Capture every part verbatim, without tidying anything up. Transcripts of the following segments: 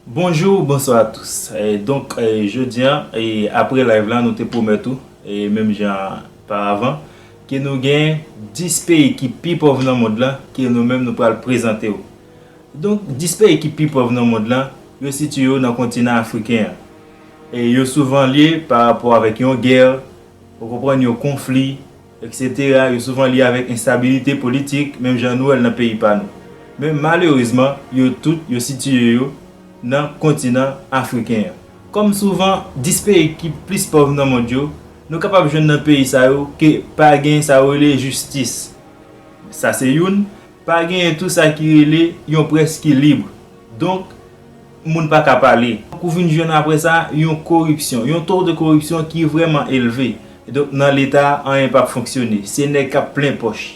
Bonjou, bonswa a tous. E, donk, e, jodi a, e, apre live la, nou te pwomèt ou, e, menm jan paravan, ke nou gen dis peyi ki pi pòv nan mond lan, ke nou menm nou pral prezante w. Donk, dis peyi ki pi pòv nan mond lan, yo sitiye yo nan kontinan afriken an. E yo souvan lye pa rapò avèk yon gè, ou konprann, yon konfli, etsetera. Yo souvan lye avèk enstabilite politik, menm jan nou wè l nan peyi pa nou. Men malerezman, yo tout, yo sitiye yo nan kontinan afriken an. Kòm souvan, dis peyi ki plis pòv nan mond yo, nou kapab jwenn nan peyi sa yo ke pa gen sa yo rele jistis. Sa se youn, pa genyen tou sa ki rele yon près ki lib. Donk, moun pa ka pale. Ou vin jwenn apre sa yon koripsyon, yon to de koripsyon ki vrèman elve. Donk, nan Leta, anyen p ap fonksyone. Se nèg k ap plen pòch.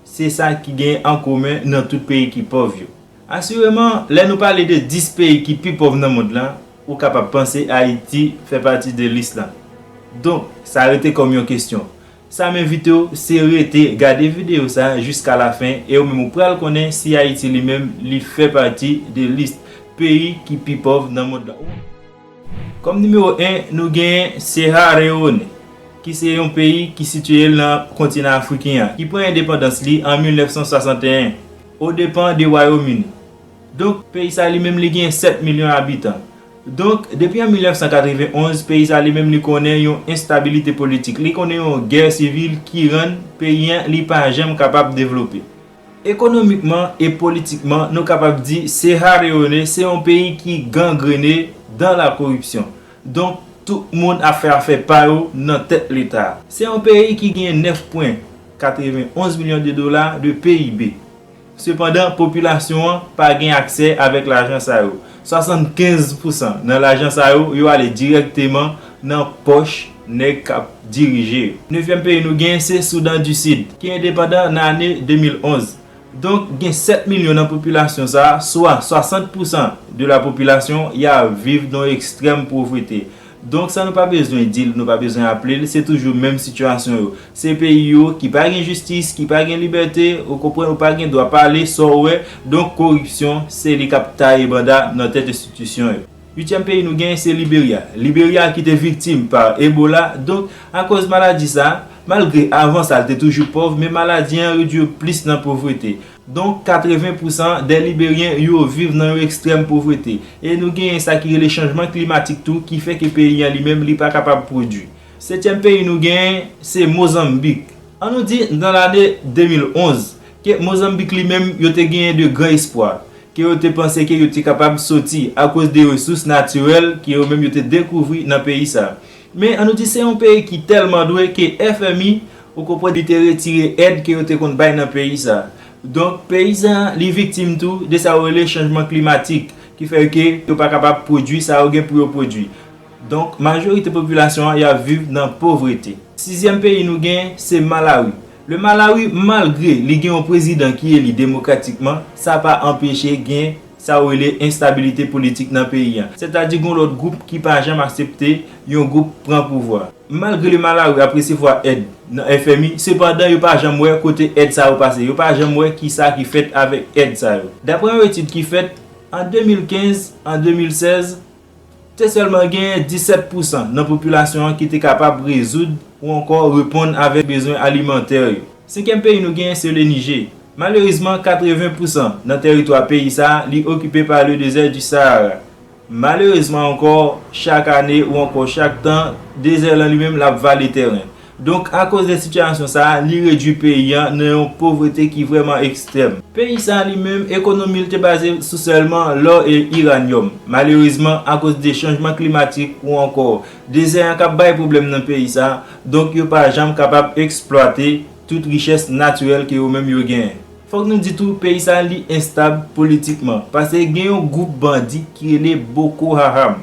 Se sa ki gen an komen nan tout peyi ki pòv yo. Asireman, lè nou pale de dis peyi ki pi pòv nan mond lan, ou kapab panse Ayiti fè pati de lis lan. Donk, sa rete kòm yon kesyon. Sa m envite w, se rete gade videyo sa a jiska lafen e ou menm ou pral konnen si Ayiti li menm li fè pati de lis peyi ki pi pòv nan mond lan. Kòm nimewo en, nou genyen Seyara Lewone, ki se yon peyi ki sitiye l nan kontinan afriken an, ki pran endepandans li an mil nèf san swasanteyen, o depan de Wayòm Ini. Donk, peyi sa li menm li gen sèt milyon abitan. Donk, depi an mil nèf san katreven onz, peyi sa li menm li konnen yon enstabilite politik, li konnen yon gè sivil ki rann peyi an li pa janm kapab devlope. Ekonomikman e politikman, nou kapab di Seyara Lewone se yon peyi ki gangrene dan la koripsyon. Donk, tout moun ap fè afè pa yo nan tèt Leta. Se yon peyi ki gen nèf pwen katreven onz milyon de dola de P I B. Sepandan, popilasyon an pa gen aksè avèk lajan sa yo. Swasannkenz pousan nan lajan sa yo, yo ale dirèkteman nan pòch nèg k ap dirije yo. Nevyèm peyi nou genyen se Soudan di Sid, ki endepandan nan ane de mil onz. Donk, gen sèt milyon nan popilasyon sa a, swa swasant pousan de la popilasyon, y ap viv nan ekstrèm povrete. Donk, sa nou pa bezwen di l, nou pa bezwen aple l, se toujou menm sitiyasyon yo. Se peyi yo ki pa gen jistis, ki pa gen libète, ou konprann, ou pa gen dwa pale sa w wè. Donk, koripsyon, se li k ap taye banda nan tèt enstitisyon yo. Uityèm peyi nou genyen, se Liberya. Liberya ki te viktim pa Ebola. Donk, akoz maladi sa, malgre avan sa, l te toujou pòv, men maladi an redui l plis nan povrete. Donk, katreven pousan dè Liberyen yo viv nan yon ekstrèm povrete. E nou genyen sa ki rele chanjman klimatik tou, ki fè ke peyi an li menm, li pa kapab pwodui. Setyèm peyi nou genyen, se Mozanbik. An nou di, nan lane de mil onz, ke Mozanbik li menm, yo te genyen de gran espwa, ke yo te panse ke yo te kapab soti akoz de resous natirèl ke yo menm yo te dekouvri nan peyi sa. Men, an nou di, se yon peyi ki tèlman dwe ke F M I, ou konprann, li te retire èd ke yo te konn bay nan peyi sa. Donk, peyi sa, li viktim tou de sa yo rele chanjman klimatik, ki fè ke yo pa kapab pwodui sa yo gen pou yo pwodui. Donk, majorite popilasyon an, y ap viv nan povrete. Sizyèm peyi nou gen, se Malawi. Le Malawi, malgre li gen yon prezidan ki eli demokratikman, sa pa anpeche gen sa yo rele enstabilite politik nan peyi an. Sètadi gen yon lòt gwoup ki pa janm aksepte yon gwoup pran pouvwa. Malgre le Malawi ap resevwa èd nan F M I, sepandan yo pa janm wè kote èd sa yo pase. Yo pa janm wè kisa ki fèt avèk èd sa yo. Daprè yon etid ki fèt an de mil kenz, an de mil sèz, te sèlman gen disèt pousan nan popilasyon an ki te kapab rezoud ou ankò reponn avèk bezwen alimantè yo. Senkyèm peyi nou genyen se le Nije. Malerezman, katreven pousan nan tèritwa peyi sa a, li okipe pa le dezè di Sahara. Malerezman ankò, chak ane ou ankò chak tan, dezè lan li menm l ap vale tèren. Donk, akoz de sitiyasyon sa a, li redui peyi an nan yon povrete ki vrèman ekstrèm. Peyi sa a li menm, ekonomi l te baze sou sèlman lò e iranyòm. Malerezman, akoz de chanjman klimatik ou ankò dezè an k ap bay pwoblèm nan peyi sa a, donk yo pa janm kapab eksplwate tout richès natirèl ke yo menm yo genyen. Fòk nou di tou, peyi sa a li enstab politikman, paske gen yon gwoup bandi ki rele Boko Haram.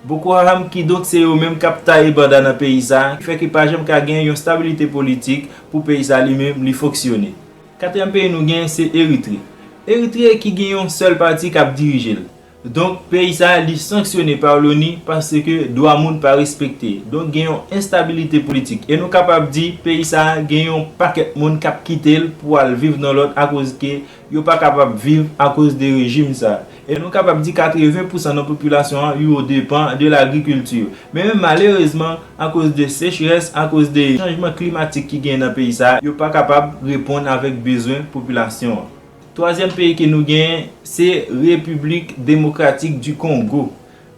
Boko Haram, kidonk, se yo menm k ap taye banda nan peyi sa a, ki fè ke pa janm ka gen yon stabilite politik pou peyi sa a li menm li fonksyone. Katriyèm peyi nou gen, se Eritre. Eritre ki gen yon sèl pati k ap dirije l. Donk, peyi sa a li sanksyone pa l'ONU paske dwa moun pa respekte. Donk, gen yon enstabilite politik. E nou kapab di, peyi sa a gen yon pakèt moun k ap kite l pou al viv nan lòt akoz ke yo pa kapab viv akoz de rejim sa a. E nou kapab di katreven pousan nan popilasyon an yo depan de lagrikilti. Men malerezman, akoz de sechrès, akoz de chanjman klimatik ki gen nan peyi sa, yo pa kapab reponn avèk bezwen popilasyon an. Twazyèm peyi ke nou genyen, se Repiblik Demokratik di Kongo.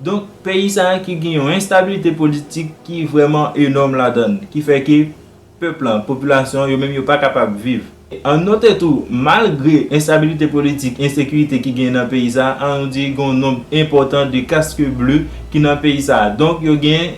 Donk, peyi sa a ki gen yon enstabilite politik ki vrèman enòm ladan l, ki fè ke pèp lan, popilasyon an, yo menm yo pa kapab viv. An note tou, malgre enstabilite politik, ensekirite ki gen nan peyi sa, an nou di gen yon nonb enpòtan de kask ble ki nan peyi sa. Donk, yo gen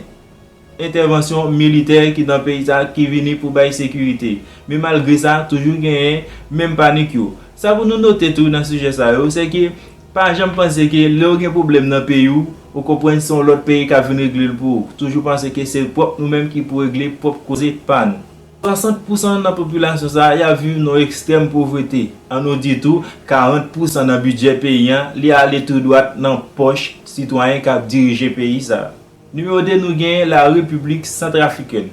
entèvansyon militè ki nan peyi sa ki vini pou bay sekirite. Men malgre sa, toujou genyen menm panik yo. Sa pou nou note tou nan sijè sa yo, se ke pa janm panse ke lè w gen pwoblèm nan peyi w, ou konprann se yon lòt peyi k ap vin regle l pou ou. Toujou panse ke se pwòp nou menm ki pou regle pwòp koze pa nou. Swasant pousan nan popilasyon sa a, y ap viv nan ekstrèm povrete. An nou di tou, karant pousan nan bidjè peyi an, li ale tou dwat nan pòch sitwayen k ap dirije peyi sa a. Nimewo de, nou genyen la Repiblik Santrafrikèn.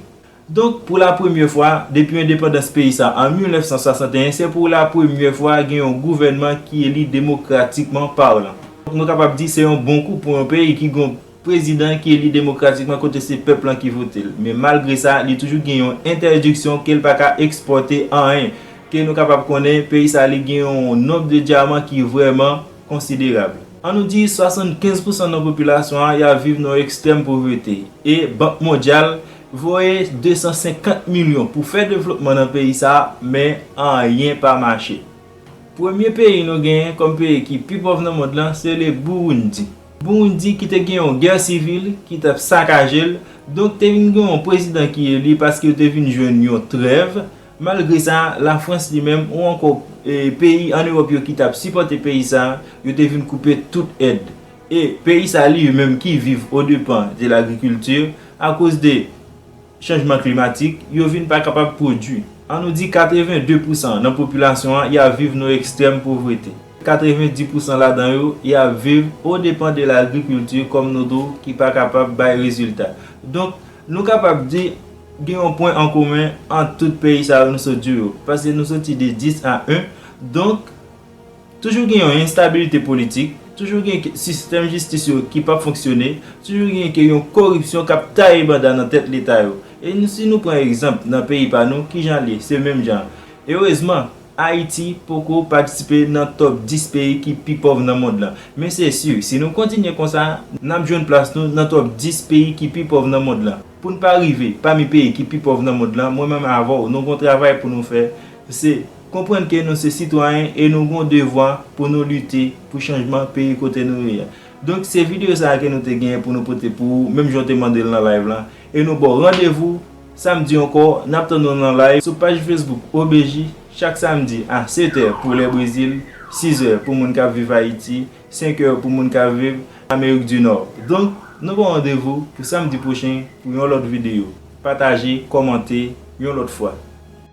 Donk, pou la premyè fwa, depi endepandans peyi sa an mil nèf san swasanteyen, se pou la premyè fwa gen yon gouvènman ki eli demokratikman palan. Donk, nou kapab di se yon bon kou pou yon peyi ki gen yon prezidan ki eli demokratikman kote se pèp lan ki vote l. Men malgre sa, li toujou gen yon entèdiksyon ke l pa ka ekspòte anyen. Ke nou kapab konnen, peyi sa li gen yon nonb de dyaman ki vrèman konsiderab. An nou di swasannkenz pousan nan popilasyon an, y ap viv nan ekstrèm povrete. E Bank Mondyal voye de san senkant milyon pou fè devlopman nan peyi sa a, men anyen pa mache. Premye peyi nou genyen kòm peyi ki pi pòv nan mond lan, se le Burundi. Burundi ki te gen yon gè sivil ki t ap sakaje l, donk te vin gen yon prezidan ki eli paske yo te vin jwenn yon trèv. Malgre sa, Lafrans li menm ou ankò, e, peyi ann Ewòp yo ki t ap sipòte peyi sa, yo te vin koupe tout èd. E peyi sa li menm ki viv odepan de lagrikilti, akoz de chanjman klimatik, yo vin pa kapab pwodui. An nou di katreven de pousan nan popilasyon an, y ap viv nan ekstrèm povrete. Katreven dis pousan ladan yo, y ap viv odepan de lagrikilti kòm nou di w ki pa kapab bay rezilta. Donk, nou kapab di gen yon pwen an komen ant tout peyi sa yo nou sot di yo, paske nou soti de dis a en. Donk, toujou gen yon enstabilite politik, toujou gen ke sistèm jistis yo ki p ap fonksyone, toujou gen ke yon koripsyon k ap taye banda nan tèt leta yo. E nou, si nou pran egzanp nan peyi pa nou, kijan l ye? Se menm jan. Erezman, Ayiti poko patisipe nan tòp dis peyi ki pi pòv nan mond lan. Men se si, si nou kontinye konsa, n ap jwenn plas nou nan tòp dis peyi ki pi pòv nan mond lan. Pou n pa rive pami peyi ki pi pòv nan mond lan, mwen menm avè w, nou gen yon travay pou nou fè. Se konprann ke nou se sitwayen e nou gen yon devwa pou nou lite pou chanjman peyi kote nou ye a. Donk, se videyo sa a ke nou te genyen pou nou pote pou ou, menm jan w te mande l nan live lan. E nou ba w randevou samdi ankò, n ap tann nou nan live sou paj Facebook O B J chak samdi a sèt è pou lè Brezil, sis è pou moun k ap viv Ayiti, senk è pou moun k ap viv Amerik di Nò. Donk, nou ba w randevou pou samdi pwochen pou yon lòt videyo. Pataje, kòmante, yon lòt fwa.